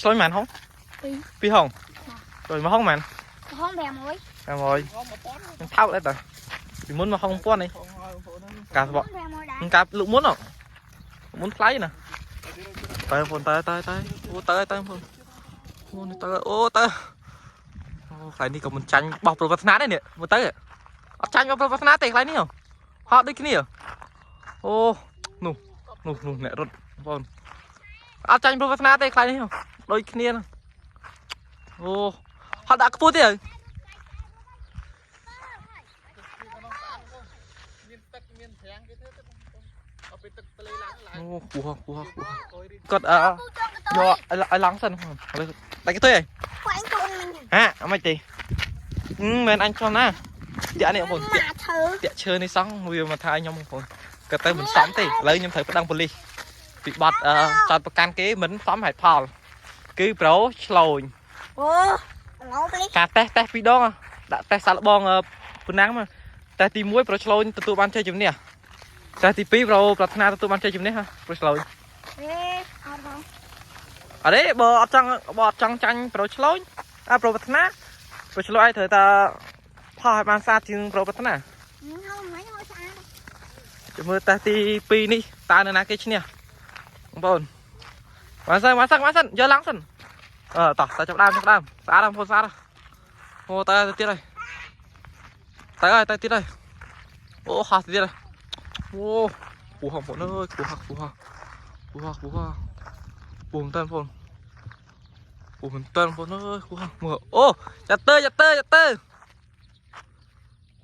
ឆ្លុយប៉ុន្មានហុង? ពីរ។ ពីរហុងឆ្លុយមួយហុងប៉ុន្មាន? ហុង500។ 500ខ្ញុំថោកដែរតាពីមុនមកហុង1000នេះកាសបក 500ដែរ។ កាលុកមុនមុនថ្លៃណាតើបងតើតើតើអូតើតើបងអូនេះតើអូតើអូកន្លែងនេះក៏មិនចាញ់បោះប្រវត្តិនាដែរនេះមើលទៅអត់ចាញ់បោះប្រវត្តិនាទេកន្លែងនេះហត់ដូចគ្នាអូនោះនោះនោះអ្នករត់បងអត់ចាញ់ប្រវត្តិនាទេកន្លែងនេះដូចគ្នាណាអូហត់ដាក់ខ្ពស់ទេ មានទឹកមានត្រាំងគេធ្វើទៅបងប្អូនដល់ពេលទឹកទលេឡើងឡើង អូខ្ពស់ខ្ពស់ខ្ពស់ អុយរី គាត់អឺយកឲ្យឡើងសិនឥឡូវតែគេទៅហី ខ្វាញ់ខ្លួនមិញ។ ហាអត់មិនទេមែនអញចំណាតាក់នេះបងតាក់ មកឈើ តាក់ឈើនេះសោះវាមកថាខ្ញុំបងប្អូនគាត់ទៅមិនសមទេឥឡូវខ្ញុំត្រូវប្តឹងប៉ូលីសពីបត់អឺចោតប្រកាន់គេមិនសមហេតុផលគឺប្រូឆ្លូញ អូឡងភ្លេច ការតេស្តតេស្តពីរដងដាក់តេស្តសាក់លបងប៉ុណ្ណាំងមកតេស្តទី1ប្រូឆ្លូញទទួលបានជ័យជំនះតេស្តទី2ប្រូប្រាថ្នាទទួលបានជ័យជំនះហ៎ប្រូឆ្លូញ អេអត់បង។ អត់ទេបើអត់ចង់ចាញ់ប្រូឆ្លូញអាប្រូប្រាថ្នាប្រូឆ្លូញឯងត្រូវតែផុសឲ្យបានស្អាតជាងប្រូប្រាថ្នា ហៅមិនហៅស្អាត ចាំមើលតេស្តទី2នេះតើនរណាគេឈ្នះបងប្អូនមកសិនមកសិនមកសិនយកឡើងសិនអឺតោះតើចាប់ដើមចាប់ដើមស្អាតបងប្អូនស្អាតអូតើទៅទៀតហើយទៅហើយទៅទៀតហើយអូហោះទៅទៀតហើយអូពូហោះបងប្អូនអើយពូហោះពូហោះពូហោះពូហោះពូមែនតើបងប្អូនពូមែនតើបងប្អូនអើយពូហោះមើលអូចាត់ទៅចាត់ទៅចាត់ទៅ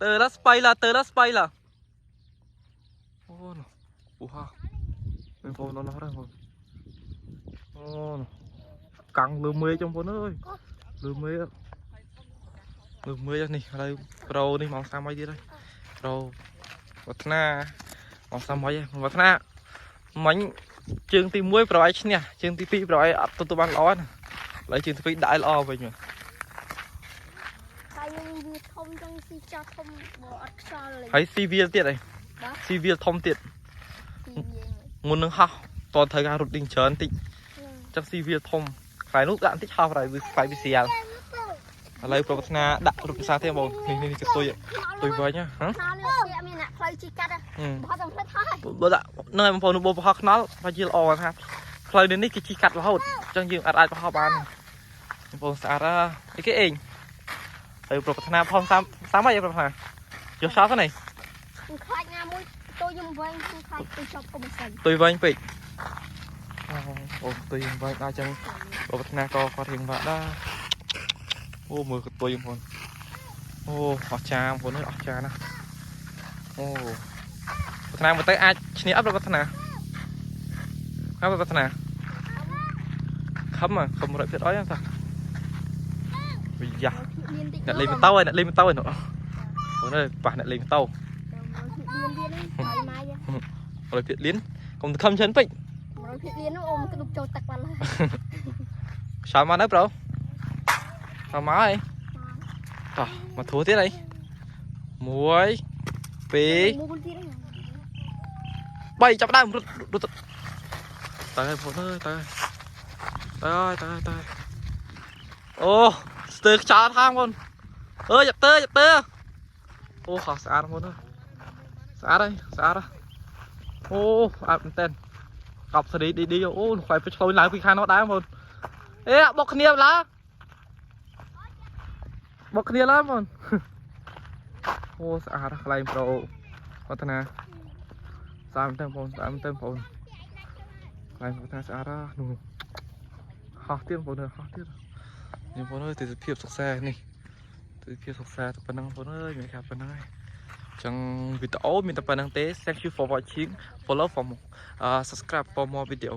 ទៅឡាស្បៃឡាទៅឡាស្បៃឡាអូណពូហោះបងប្អូនដល់ហើយបងអូណកាំងលើមេឃបងប្អូនអើយលើមេឃលើមេឃនេះឥឡូវប្រូនេះម៉ោង30ទៀតហើយប្រូវឌ្ឍនាម៉ោង30ហើយវឌ្ឍនាមិញជើងទី1ប្រូឲ្យឈ្នះជើងទី2ប្រូឲ្យអត់ទទួលបានល្អណាឥឡូវជើងទី2ដាក់ឲ្យល្អវិញមើល តែយើងវាធំចឹងស៊ីចោះធំបើអត់ខ្យល់លេង ហើយស៊ីវាលទៀតហើយស៊ីវាលធំទៀត ស៊ីយើង មុននឹងហោះតត្រូវការរត់ដេញច្រើនតិចចឹងស៊ីវាលធំខ្លែនោះដាក់បន្តិចហោះហើយវាខ្លែវាស្រាលឥឡូវប្រប្រាថ្នាដាក់រត់ភាសាទៀតបងនេះនេះកតុយតុយវិញហ៎ ខ្នល់នេះវាមានអ្នកផ្លូវជីកាត់បោះតែផ្លិតហើយ បើដាក់ហ្នឹងហើយបងប្អូនបើប្រហោះខ្នល់ប្រហែលជាល្អថាផ្លូវនេះគេជិះកាត់រហូតអញ្ចឹងយើងអាចប្រហោះបានបងប្អូនស្អាតអីគេអេងទៅប្រប្រាថ្នាផងសាមសាមអីប្រប្រាថ្នាយកឆោតទៅនេះ ខ្ញុំខ្លាចណាមួយតូចខ្ញុំវែងខ្ញុំខ្លាចទៅជាប់កុំសិន ទុយវែងពេកអូអូទុយវែងដល់អញ្ចឹងប្រប្រាថ្នាក៏គាត់រៀងបាក់ដែរអូមើលកតុយបងប្អូនអូអស្ចារ្យបងប្អូនអើយអស្ចារ្យណាស់អូប្រាថ្នាមើលទៅអាចឈ្នះអត់ប្រប្រាថ្នាហើយប្រប្រាថ្នាខំខំ100%ហ្នឹងតាវិយ៉ា មានតិច អ្នកលេងម៉ូតូហើយអ្នកលេងម៉ូតូហើយនោះបងអើយប៉ះអ្នកលេងម៉ូតូ មានទៀតហ្នឹងហើយម៉ាយ 100ភាគលៀនកុំខំច្រើនពេក 100ភាគលៀននោះអូមកដុបចូលទឹកបាត់ហើយ ខ្យល់មកនៅប្រូខ្យល់មកហើយតោះមកធួទៀតអី1 2 មួយទៀតហ្នឹង 3ចាប់ដើមរត់រត់ទៅហើយបងអើយទៅហើយទៅហើយទៅហើយអូស្ទើខ្យល់ថងបងអើយចាប់ទៅចាប់ទៅអូខោស្អាតបងអើយស្អាតហើយស្អាតហើយអូស្អាតមែនតើកប់សេរីឌីឌីអូខ្លាយទៅឆ្លូញឡើងពីខាងនោះដែរបងអេបុកគ្នាឡើបុកគ្នាឡើបងអូស្អាតខ្លែងប្រូវឌ្ឍនាស្អាតមែនតើបងស្អាតមែនតើបងខ្លែងវឌ្ឍនាស្អាតណាស់នោះហោះទៀតបងហោះទៀតនេះបងអើយទេសភាពសុខសានេះទេសភាពសុខសាតែប៉ុណ្ណឹងបងអើយមានការប៉ុណ្ណឹងហើយចឹងវីដេអូមានតែប៉ុណ្ណឹងទេ Thank you for watching. Follow for more, subscribe for more video.